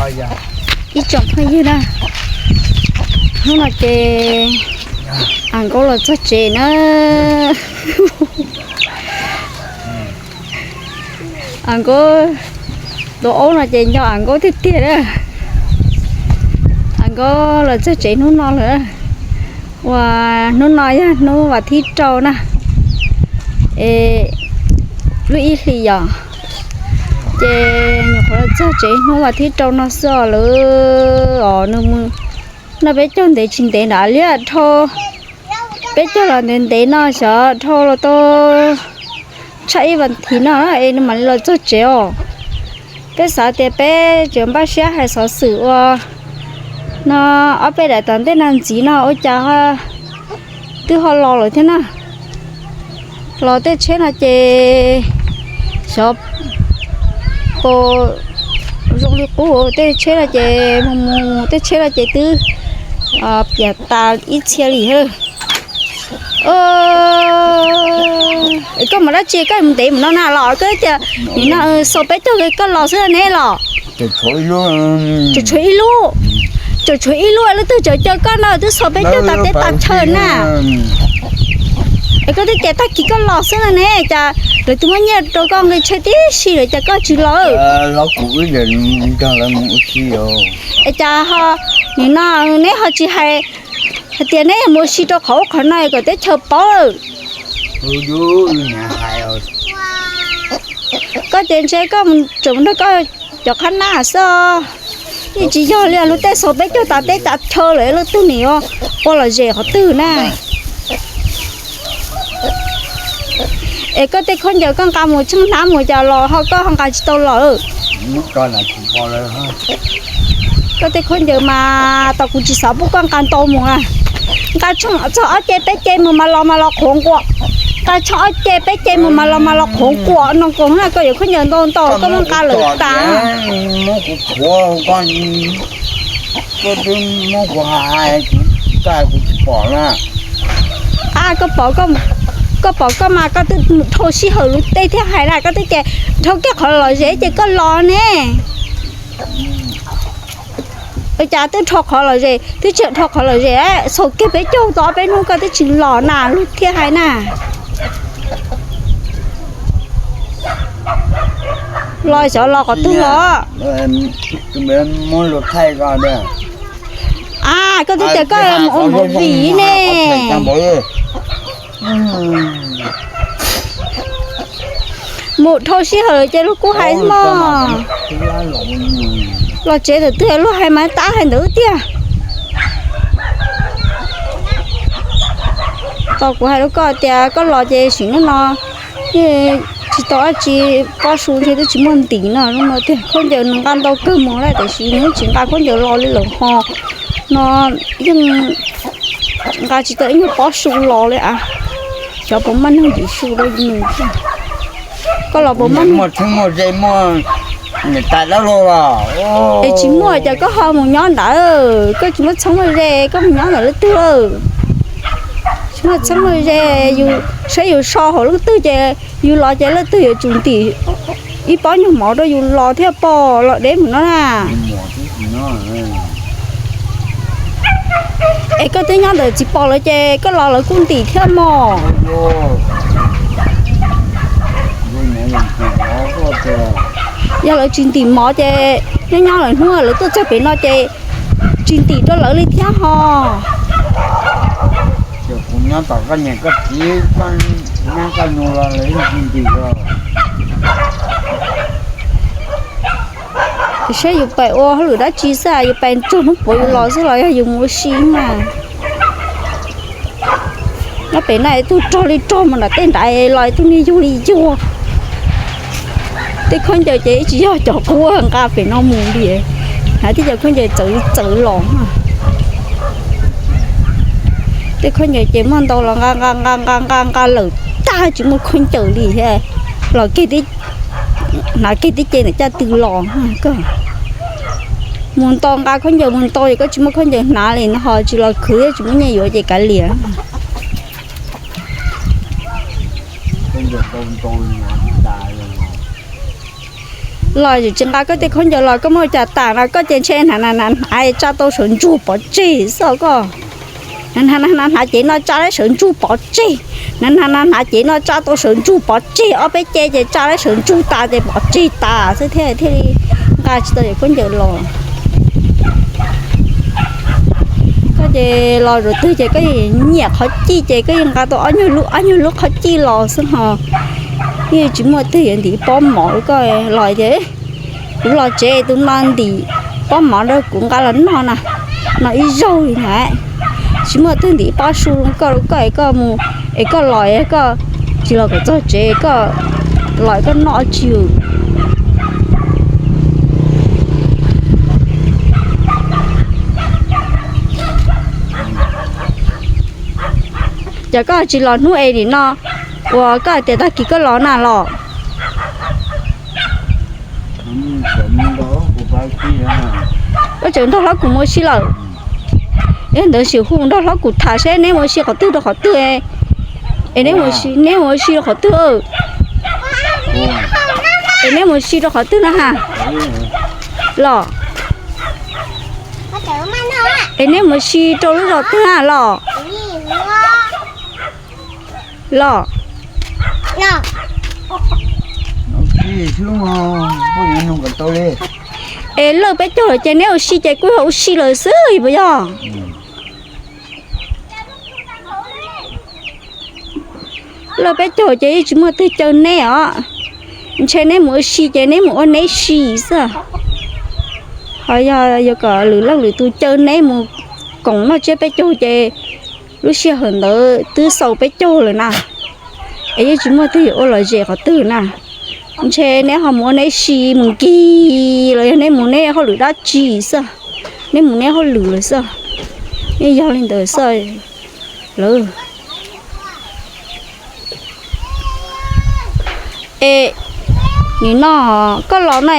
Ib tsoom phooj ywg na, hnub no ces Am Nkaub los txog tsev na. Am Nkaub, tus aub no ces nco Am Nkaub tiag tiag na. Am Nkaub los txog tsev hnub no lawm, uas hnub no yog hnub vas thib rau na, es lub ib hlis yom, ces nyuam qhuav los txog tsev hnub vas thib rau no xwb os lawm os. Nws mus noj peb caug ntev tsis ntev nrad li, dhau peb caug los ntev ntev no xyov dhau los tau tshaj ib vas thiv no es nws mam li los txog tsev os. Peb xav tias peb tseem npaj siab hais xov xwm ua no ob peb daim tom ntej no ntxiv no ua cas ho twb ho los lawm thiab na. Los tej tsheb no ces xyov puas zoo li qub, tej tsheb no ces mus mus tej tsheb no ces twb piam tas ib txhia li thiab. Koj mus dab tsi koj mus ntev mus no na los koj tias nim no xaus peb caug koj los xwb ne los? Tseem tshuav ib lub, tseem tshuav ib lub, lub twg tseem caw koj no twb xaus peb caug tas teb tas chaw na. Es koj twb tias tag kis koj los xwb no ne, cas lawv twb muab nyiaj rau koj nqi tsheb tib si lawm cas koj tsis los? Es cas ho nim no neb ho tsis hais hais tias neb mus ua si rau qhov ub qhov no kom teb chaws paub? Koj ces ntshe koj tseem mus nrog koj cov qhab nab xwb. Yeej tsis yog li lub tej xaus peb caug tas teb tas chaw lawm lub twg nim ua lom zem qhov twg na. Es koj tej khaub ncaws koj nqa mus tsheej hnab mus cas los ho koj ho nqa tsis tau los? Koj tej khaub ncaws mas tos kuv tsis xav pub koj nqa ntau mus na. Nqa tsheej txog ob ce peb ce mus mas los mas los qhuav nquas. Nqa tsheej ob ce peb ce mus mas los mas los qhuav nquas no, koj yuav khaub ncaws ntau ntau koj muab nqa lawm tas. A, koj pom koj mas koj twb dhau sij hawm lub teb thiab hais na, koj twb tias dhau kiag qhov lom zem ces koj los ne. Ua cas twb dhau qhov lom zem, twb tsis dhau qhov lom zem, xaus kiag peb caug tau ob peb hnub koj twb tsis los na, luag thiaj hais na. Los xyov los qhov twg los. A, koj twb tias koj mus ua movie ne. Mus dhau sij hawm ces luag kuj hais xwb mog. Los tsev thaum twg luag hais mas tab hais ntawd tiag. Tos kuv hais rau koj tias koj los ces sim neej no tsis tau dab tsi, pob su ntshe twb tsis muaj ntim no, tiag khaub ncaws nws nqa ntau kawg mus lawm tiam sis nws tsis nqa khaub ncaws los li lawm ho. No yeej nqa tsis tau ib nyuag pob su los li a. Xyov puas muaj neeg ntim su rau nws. Koj los puas muaj, es tsis muaj ces koj ho mus nyob ntawd, koj tsis muaj txheeb muaj ze koj mus nyob ntawm leej twg lawm? Tsis muaj txheeb muaj ze, yus saib yus so hauv leej twg ces yus los ces leej twg yuav tsum ntim ib pob nyuag mov rau yus los thiaj pom los deb mus no na. Es koj twb nyob ntawm txiv pos lawv ces koj los lawv kuj ntim thiab mog. Yog lawv tsis ntim mov ces nyob nyob lawm hnub lawv tuaj txog pem no ces tsis ntim rau lawv li thiab ho. Kuv nyob tom koj niam koj txiv, koj nab koj nus los lawv yeej tsis ntim os. Saib yus pais ua hauj lwm dab tsi xwb, yus pais txog hnub puav yus los xwb los yog yus mus ua si mas. Nyob pem no ib tug rog li rog mus nram tej nrad los ib tug niag yuag li yuag. Tej khaub ncaws ces ib tsis yog cov kuv nqa pem no mus li, hnav tej cov khaub ncaws txawv txawv los. Tej khaub ncaws ces muaj ntau los nqa nqa nqa nqa nqa nqa lawm tag tsis muaj khaub ncaws li thiab. Los kiag, hnav kiag tib ce ntawm caj tw los. Mus ntau nqa khaub ncaws mus ntau es koj tsis muaj khaub ncaws hnav li no ho tsis los khwv thiab tsis muaj nyiaj yuav ces kav liam. Los yus tsis nqa koj tej khaub ncaws los koj muab ua cas tas no, koj ces ntshe hnav hnav hnav tsa tau sawv ntsug pov tseg xwb koj. Hnav hnav hnav hnav ces no tsa sawv ntsug pov tseg, hnav hnav hnav hnav ces no tsa tau sawv ntsug pov tseg, ob peb ce ces tsa sawv ntsug tas ces pov tseg tas xwb thiaj thiaj li nqa tsis tau yus khaub ncaws los. Koj ces los zaum twg ces koj nyiam qhov cij ces koj yeej nqa tau ob nyuag lub ob nyuag lub qhov cij los xwb ho. Yeej tsis muaj twg yuav ntim pob mov rau koj los ces kuv los tsev tus no ntim pob mov rau kuv nqa los noj na, no ib zaug li na. Tsis muaj twg ntim pob su rau koj, rau koj es koj mus, es koj los es koj tsis los kom txog tsev, koj los es koj noj tsis. Ces koj tsis los hnub es nim no uas koj hais tias tag kis koj los na los? Koj tseem nrog hlob kuv mus ua si lawm. Yog ntawd sim hu nrog hlob kuv tham seb neb mus ua si qhov twg rau qhov twg, es neb mus ua si, neb mus ua si rau qhov twg? Es neb mus ua si rau qhov twg no ha? Los, es neb mus ua si rau lub zos twg na los? Los, es lawj peb caug lawm ces neb ua si ces kuj yog ua si lawm xwb puas yog? Lawj peb caug ces yeej tsis muaj twg caw neb os. Ntshe neb mus ua si ces neb mus ua neb si xwb. Ho yog yuav kom lwm leej lwm tus caw neb mus koom noj tsiab peb caug ces lub sij hawm ntawd twb xaus peb caug lawm na, es yeej tsis muaj twg yuav ua lom zem qhov twg na. Ntshe neb ho mus ua neb si mus nkig los yog neb mus neb hauj lwm dab tsi xwb, neb mus neb hauj lwm lawm xwb. Yeej yog li ntawd xwb lawm. Es nim no koj los no,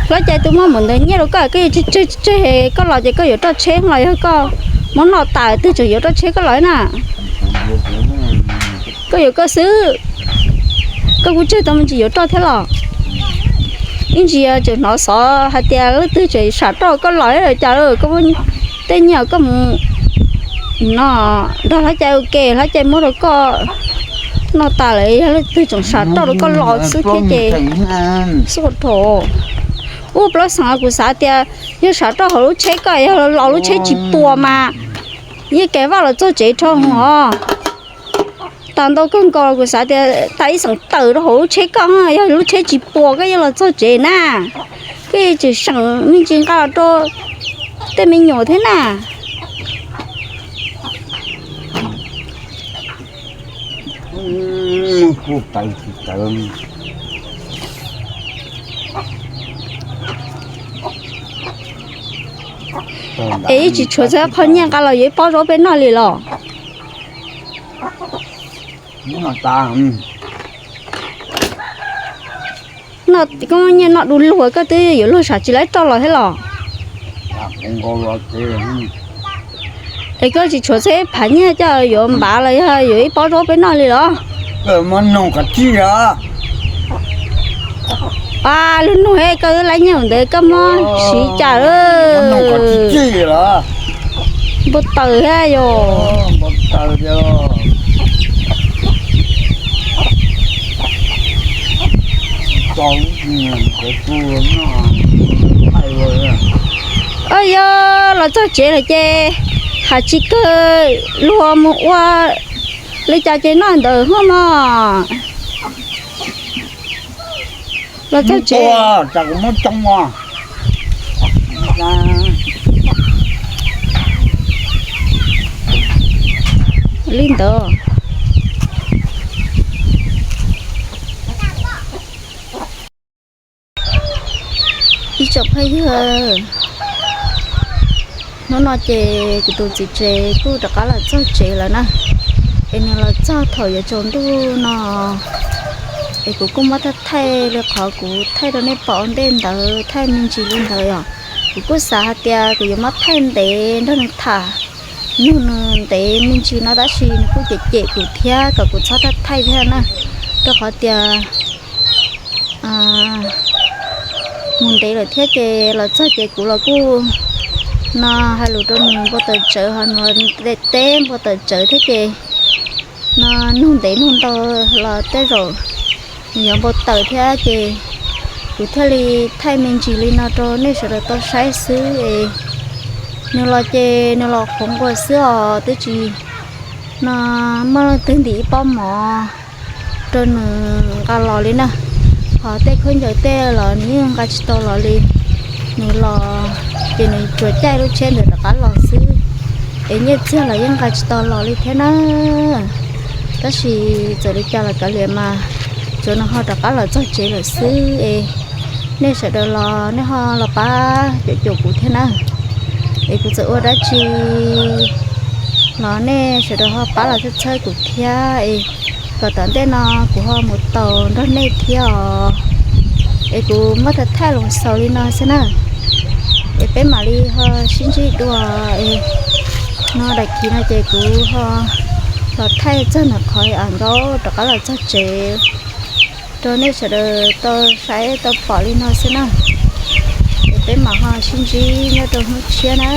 hlob Cai twb muab npaum ntawd nyiaj rau koj, koj yuav tseg tseg tseg, koj los ces koj yuav roj tsheb los yog koj muab noj tas twg tseem yuav roj tsheb koj los na? Koj yuav koj xwb, koj kuj tseg tau me ntsis yuav roj thiab los? Ib ntsis tseem hnov xov hais tias leej twg tseem sam roj koj los cas, koj muab tej nyiaj koj mus no nrog hlob Cai ua ke, hlob Cai muab rau koj noj tas lawm, yog leej twg tseem sam roj rau koj los xwb thiab ces xub rho. Ua plaub xeem kuv xav tias yog sam roj hauv lub tsheb koj, yog los lub tsheb tsis puas mas yeej kev vaj los txog tsev rho os. Tas ntau kawg nkaus los kuv xav tias tas ib xeem tawm rau hauv lub tsheb koj, yog lub tsheb tsis puas koj yeej los txog tsev na. Koj yeej tseem seem me ntsis nqa los rau tej me nyuam thiab na. Es ib tsis tshuav txog qhov nyiaj nqa los yuav ib pob zaub peb noj li los? Koj nyiaj noj du lug koj twb yuav luag sam tsis laib roj los thiab los? Es koj tsis tshuav txog ib phav nyiaj coj yuav npav los yog yuav ib pob zaub peb noj li los? A, lub nug koj laib nyiaj ntawd koj muab siv cas npau taws thiab yog. Yog los txog tsev lawm ces hais tsis kawg luag mus ua li cas ces noj ntawd hos mog. Los txog tsev. Li ntawd. Ib tsoom phooj ywg, hnub no ces kuv tus txiv tsev kuj rov qab los txog tsev lawm na. Es nws los txog thaum yuav tsaus ntuj no, es kuv kuj muab thaij thaij li qhov kuv thaij rau nej pom ua ntej ntawd, thaij me ntsis li ntawd os. Kuv kuj xav hais tias kuv yuav muab thaij ntev nrog nws tham, nug nws ntev me ntsis no tab sis nws kuj cem cem kuv thiab kom kuv txhob thaij thaij thiab na, rau qhov tias mus ntev lawm thiab ces los txog ces kuv los kuj no hais lus rau nws npau taws tsawv, ho nws teb npau taws tsawv thiab ces no nug ntev nug ntau los tej zaum nws yuav npau taws thiab ces kuv thiaj li thaij me ntsis li no rau nej sawv daws tau saib xwb es. Nws los ces nws los qhuav nquas xwb os, twb tsis no muaj leej twg ntim ib pob mov rau nws nqa los li na. Ho tej khaub ncaws tej los nws yeej nqa tsis tau los li. Nws los ces nws tsuas caij lub tsheb ntawd rov qab los xwb, es nyiaj txiag los yeej nqa tsis tau los li thiab na. Tab sis txawm li cas los kav liam mas tsuav nws ho rov qab los txog tsev lawm xwb es. Nej sawv daws los nej ho los pab cuam cuam kuv thiab na. Es kuv txawm ua dab tsi los nej sawv daws ho pab los txhawb txhawb kuv thiab es, kom tom ntej no kuv ho mus taus nrog nej thiab os. Es kuv muab thaij thaij los xaus li no xwb na, es peb mam li ho sib ntsib dua es. No daim kiv no ces kuv ho los thaij txog ntawm qhov av nkaub rov qab los txog tsev rau nej sawv daws tau saib tau pom li no xwb na. Es peb mam ho sib ntsib nyob rau hnub tshiab na.